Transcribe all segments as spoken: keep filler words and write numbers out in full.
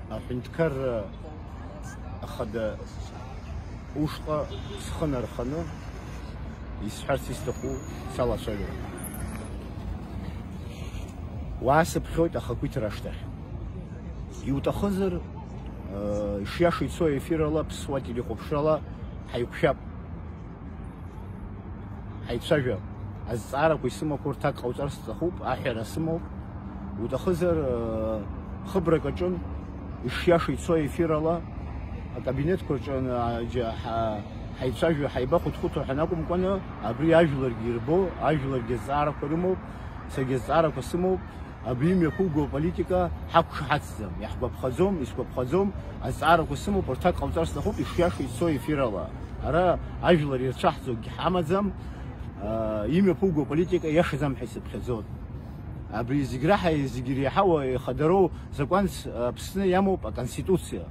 Аҳәынҭқарра ахада ушҟа схы нарханы исҳәарц исҭаху салацәажәап. Уаасыԥхьоит ахақәиҭра ашҭахь. Иуҭахызар, э, ишиаша ицо аефир ала, ԥсуа телехәаԥшрала ҳаиқәшәап. Ҳаицәажәап. Азҵаарақәа исымақәоу рҭак ҟауҵар сҭахуп, аҳәара сымоуп. Уҭахызар, э, хыбрак аҿын, ишиаша ицо аефир ала, акабинетқәа рҿы, а, џьа-, ҳа-, ҳаицәажәо, ҳаибахәыҭхәыҭуа ҳәа акәымкәаны, абри ажәларгьы ирбо, ажәларгьы азҵаарақәа рымоуп, саргьы азҵаарақәа сымоуп. Абри имҩаԥуго аполитика ҳақәшаҳаҭӡам, иаҳгәаԥхаӡом, исгәаԥхаӡом, азҵаарақәа сымоуп, рҭак ҟауҵар сҭахуп, ишиашоу ицо ефир ала. Ара ажәлар ирцәаҳҵогьы ҳамаӡам, аа, имҩаԥуго аполитика иашаӡам ҳәа исыԥхьаӡоит. Абри зегь раҳа, зегь иреиҳау ихадароу закәанс Аԥсны иамоуп, аконституциа.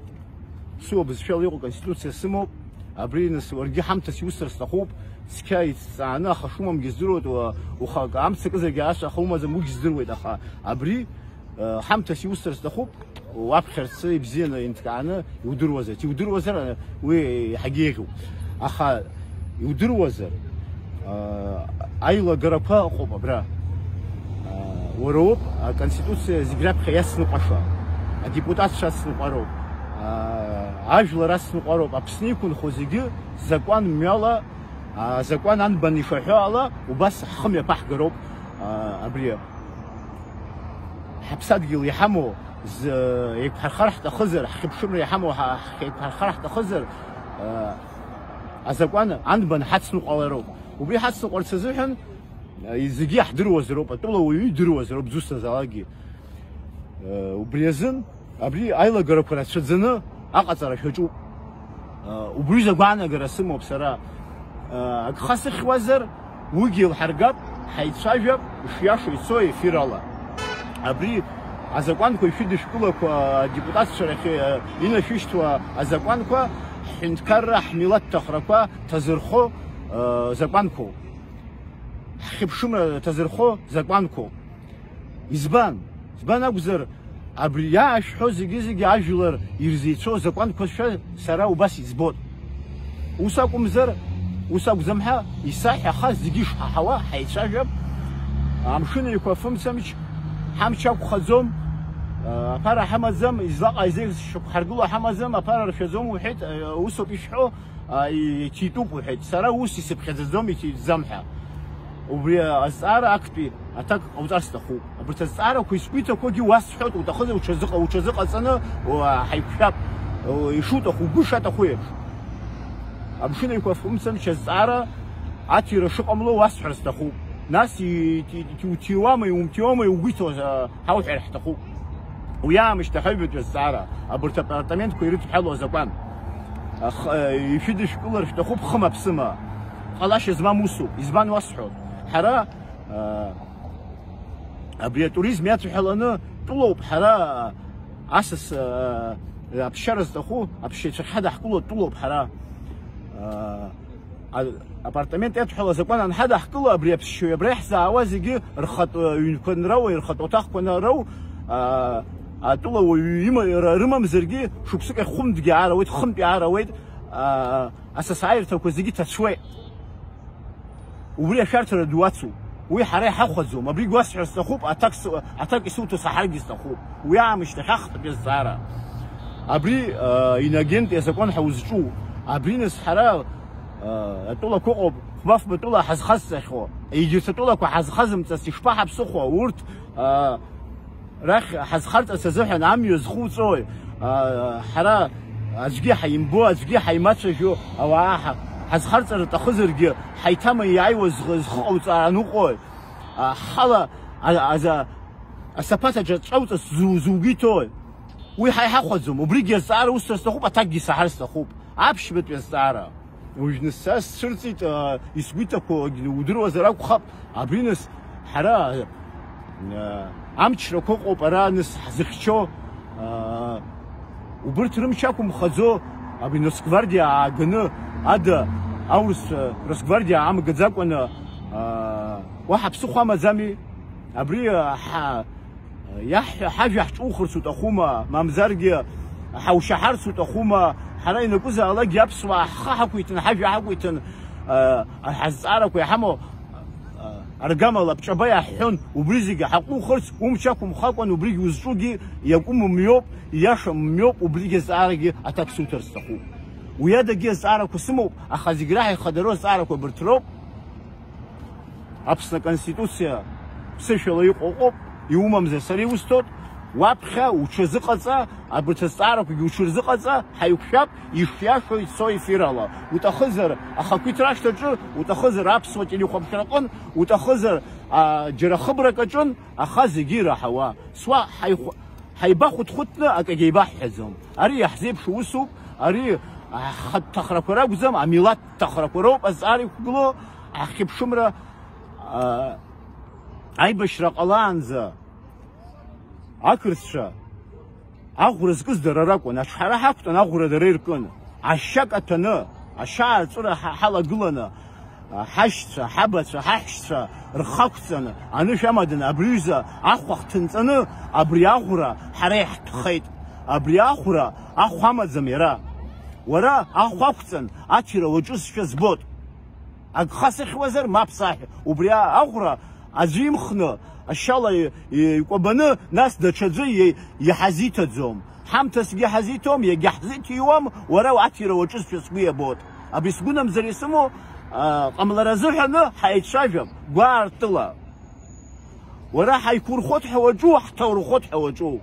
Ԥсуа бызшәала иҟоу аконституциа сымоуп. Абри, нас, уаргьы ҳамҭас иусыр сҭахуп. Цқьа иҵҵааны, аха шумамгьы здыруеит, уа-, ухак амца кызаргьы ашәа аха умаӡам, уигь здыруеит, аха абри, э, ҳамҭас иусыр сҭахуп, уаԥхьарцы ибзианы инҭкааны иудыруазаргь, иудыруазар, э, уи иаҳагьы еиӷьуп. Аха иудыруазар, э, аилагарақәа ыҟоуп абра. Уара уоуп аконституциа зегь раԥхьа иацныҟәаша, адепутатцәа ацныҟәароуп, ажәлар ацныҟәароуп, Аԥсны иқәынхо зегьы закәан мҩала, азакәан анбан ишаҳәо ала, убас ҳхы мҩаԥаҳгароуп, абри ҳаԥсадгьыл иҳамоу з-, еиқәҳархар ҳҭахызар, ҳхьыԥшымра иҳамоу ҳа-, ҳеиқәҳархар ҳҭахызар, азакәан анбан ҳацныҟәалароуп. Убри ҳацныҟәарц азыҳәан, зегьы иаҳдыруазароуп, атәыла уаҩы идыруазароуп, дзусҭазаалакгьы. Э, убри азын, абри аилагарақәа рацәаӡаны аҟаҵара шәаҿуп. Э, убри закәанагара сымоуп сара. Э, агха сыхьуазар, уигьы еилҳаргап, ҳаицәажәап, ишиашоу ицо ефир ала. Абри азакәанқәа ишәыдышәкылақәа, адепутатцәа рахь, э, инашәышьҭуа азакәанқәа, ҳҳәынҭқарра, ҳмилаҭ ҭахрақәа ҭазырхо, э, закәанқәоуп. Ҳхьыԥшымра ҭазырхо закәанқәоуп. Избан? Избан акәзар, абри иаашәҳәо зегьы-зегьы ажәлар ирзеицәоу азакәанқәа шәа сара убас избоит. Ус акәымзар, ус акәӡам ҳәа исаҳәахаз зегьы ишҳаҳауа ҳаицәажәап. Амшын Еиқәа афымцамч, ҳамч ақәхаӡом, аԥара ҳамаӡам, излаҟа изеиӷьс шьақәҳаргыло ҳамаӡам, аԥара ршәаӡом уҳәеит, усоуп ишәҳәо, иҭитәуп уҳәеит. Сара ус исыԥхьаӡаӡом, иҭитәӡам ҳәа. Убри азҵаара актәи аҭак ҟауҵар сҭахуп. Абарҭ азҵаарақәа исгәы иҭақәогьы уасҳәоит, уҭахызар уҽазыҟа-, уҽазыҟаҵаны, уа, ҳаиқәшәап, уа, ишуҭаху, угәы шаҭаху еиԥш. Амшын Еиқәа афымцамч азҵаара аҭира шыҟамло уасҳәар сҭахуп. Нас и-, и-, и-, уҭиуама, иумҭиуама, иугәы иҭоу, а, ҳауҳәар ҳҭахуп. Уи аамышьҭахь аҩбатәи азҵаара, абарҭ апартаментқәа ирыдҳәалоу азакәан. Ах-, э, ишәыдышәкылар шәҭахуп хыма-ԥсыма. Ҟалашьа змам усуп. Избан уасҳәо? Ҳара, э, абри атуризм иацәҳәаланы тәылоуп ҳара, асас, э, аԥсшьара зҭаху, аԥсшьаҩцәа ахьҳадаҳкыло тәылоуп ҳара. Э, А-, апартамент иадҳәалаз азакәан анҳадаҳкыла, абри аԥсшьаҩ абра иаҳзаауа зегьы рхатә, э, ҩнқәа нроуа, рхатә уаҭахқәа нароу, а, атәыла уаҩы има-, р-, рымамзаргьы, шықәсык ахь хәымтәгьы аарауеит, хынтәгьы аарауеит, а, асасааирҭақәа зегьы ҭацәуеит. Убри ашәарҭара ду ацуп. Уи ҳара иҳахәаӡом. Абригь уасҳәар сҭахуп, аҭак с-, аҭак исуҭо саҳаргьы сҭахуп. Уи аамышьҭахь ахԥатәи азҵаара. Абри, а, инагентәи азакәан ҳәа узҿу. Абри нас ҳара, а, атәылақәа ыҟоуп, хәба-фба тәыла ҳазхазҵахьоу. Егьырҭ атәылақәа ҳазхазымҵац ишԥаҳаԥсыхәо? Урҭ, а, рахь ҳазхарҵарц азыҳәан амҩа зхуҵои? А, ҳара аӡәгьы ҳаимбо, аӡәгьы ҳаимацәажәо ауаа ҳа-, ҳазхарҵар рҭахызаргьы, ҳаиҭама иааиуа зхы, зхы ҟауҵаара аныҟәои? А, ҳхала, а, аза-, асаԥаҭ аҿы ҵәауҵас зу-, зугәиҭои? Уи ҳа иҳахәаӡом, убригьы азҵаара усҭар сҭахуп, аҭакгьы саҳар сҭахуп. Аԥшьбатәи азҵаара. Уажә нас са сцәырҵит, а, исгәы иҭақәогь удыруазар акәхап, абри нас ҳара, а, амчрақәа ыҟоуп ара нас ҳзыхьчо, а, убырҭ рымч ақәымхаӡо, абри Нацгвардиа ааганы ада аурыс, а, Росгвардиа амгаӡакәаны, а, уаҳа ԥсыхәа амаӡами? Абри, а, ҳа-, Иаҳҳәо, ҳажәа ҳҿухырц уҭахума, мамзаргьы, Ҳаушьаҳарц уҭахума? Ҳара ианакәызаалакгьы аԥсуаа ҳхы ҳақәиҭын, ҳажәа ҳақәиҭын, ҳазҵаарақәа иҳамоу аргамала абҿаба иаҳҳәон, убри зегьы ҳаҟәухырц, умч ақәымхакәан, убригь узҿугьы иакәым мҩоуп, ииашам мҩоуп, убригь азҵаарагьы аҭак суҭар сҭахуп. Уи адагьы азҵаарақәа сымоуп, аха зегь раҳа ихадароу азҵаарақәа абырҭ роуп. Аԥсны Аконституциа ԥсышәала иҟоу ыҟоуп, иумамзар сара иусҭоит, уаԥхьа уҽазыҟаҵа, абарҭ азҵаарақәагьы уҽырзыҟаҵа, ҳаиқәшәап, ишиашоу ицо ефирала. Уҭахызар ахақәиҭра ашҭаҿы, уҭахызар аԥсуа телехәаԥшраҟын, уҭахызар, а, џьара хыбрак аҿын, аха зегьы ираҳауа. Суа ҳаихәа-, ҳаибахәыҭхәыҭны акагьы еибаҳҳәаӡом. Ари иаҳзеиԥшу усуп, ари ҳхатә ҭахрақәа ракәӡам, амилаҭ ҭахрақәа роуп азҵаара иқәгылоу, аҳхьыԥшымра, а, аибашьра ҟалаанӡа ақырҭцәа аӷәра зкыз дара ракәын, аҽҳара ҳақәтәан, аӷәра дара иркын. Ашьа каҭәаны, ашьаарҵәыра ҳа-, ҳалагыланы, ҳашьцәа, ҳабацәа, ҳаҳәшьцәа рхы ақәҵаны, анышә амаданы, абри аҩыза ахәа ҳҭынҵаны, абри аӷәра ҳара иаҳҭәхеит. Абри аӷәра ахә амаӡам иара. Уара ахә ақәҵан, аҭира уаҿызшәа збот. Агха сыхьуазар, мап саҳә. Убри аӷәра аӡәы имхны, ашьала икәабаны, нас даҽаӡәы иҳазиҭаӡом. Ҳамҭасгьы ҳазиҭом, иагьаҳзиҭиуам, уара аҭира уаҿызшәа сгәы иабот. Абри сгәынамӡара исымоу, а, ҟамлара азыҳәаны ҳаицәажәап, гәаартыла. Уара ҳаиқәурхот ҳәа уаҿу, ҳҭаурхот ҳәа уаҿу?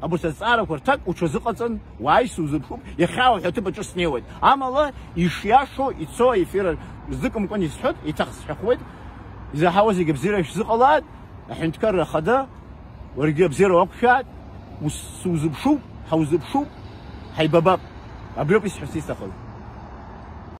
Абарҭ азҵаарақәа рҭак уҽазыҟаҵан, уааи, сузыԥшуп, иахьа уҳәа аҭыԥ аҿы снеиуеит. Амала, ишиашоу ицо аефир зыкымкәан исҳәоит, еиҭах сҳәахуеит, изаҳауа зегьы абзиара шәзыҟалааит, аҳәынҭқарра ахада, уаргьы абзиара уақәшәааит, ус сузыԥшуп, ҳаузыԥшуп, ҳаибабап. Абриоуп исҳәарц исҭахыз.